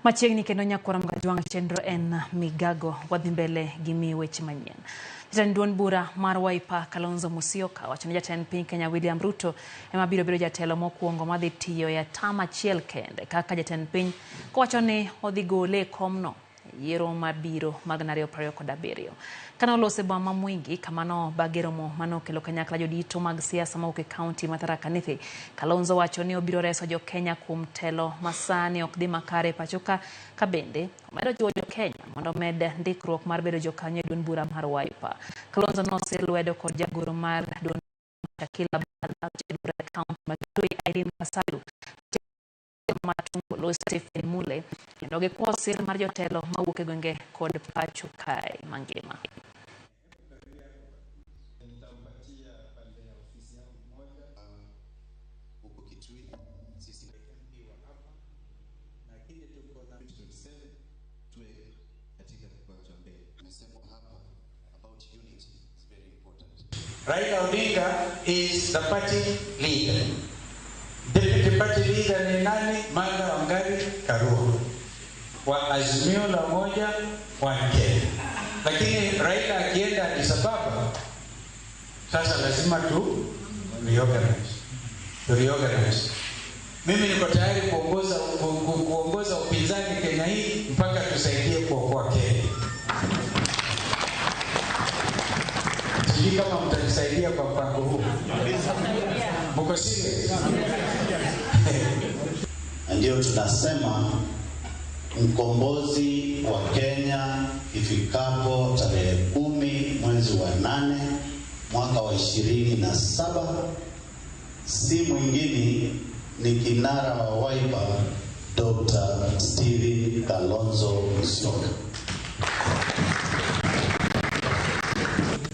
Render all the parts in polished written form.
Machiegni kendo nyakwara Mgajwang' chenro en Migago wadhi mbele gi mi weche manyien. Jatend duond bura mar Wiper Kalonzo Musyoka wacho ni jatend piny Kenya William Ruto ema biro bedo jatelo mokwongo madhi tiyo e atam achiel kende kaka jatend piny kowacho ni odhi gole e komno yiero mabiro mag 2027. Kane oloso e boma ma Mwingi kama nobage romo manokelo kanyakla jodito mag siasa mawuok e kaunti ma Tharaka Nithi, Kalonzo wacho ni obiro reso jo-Kenya kuom telo masani ok dhi makare e pacho ka, ka bende omedo jiwo jo-Kenya mondo omed ndikruok mar bedo jokanyo e duond bura mar Wiper. Kalonzo nosir lwedo kod jagoro mar duond Shakila Abdalla, jatend bura e kaunti ma Kitui Irene Kasalu, Matungulu Stephen Mule kendo gikwayo sir mar jotelo mawuok e gwenge kod pacho kae mangima. Raila Odinga is the party leader. Deputy party leader ni nani? Martha Wangari Karua wa Azimio la Umoja wa Kenya. Lakini Raila akienda Addis Ababa, sasa lazima tu reorganize. Tu reorganize. Mimi niko tayari kuongoza upinzani Kenya hii mpaka tusaidie kuokoa Kenya. Sijui kama mtanisaidia kwa mpango huu. Mko serious? Ndio tunasema mkombozi wa Kenya ifikapo tarehe 10 mwezi wa 8 mwaka wa 27 si mwingine ni kinara wa Wiper Dr. Stephen Kalonzo Musyoka.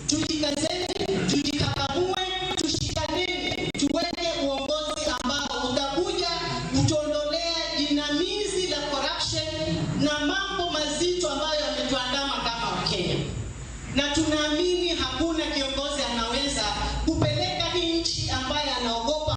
Tujikazeni, tujikakamue, tushikaneni, tuweke uongozi ambao utakuja kutuondolea jinamizi la corruption na mambo mazito ambayo yametuandama kama Wakenya. Na tunaamini hakuna kiongozi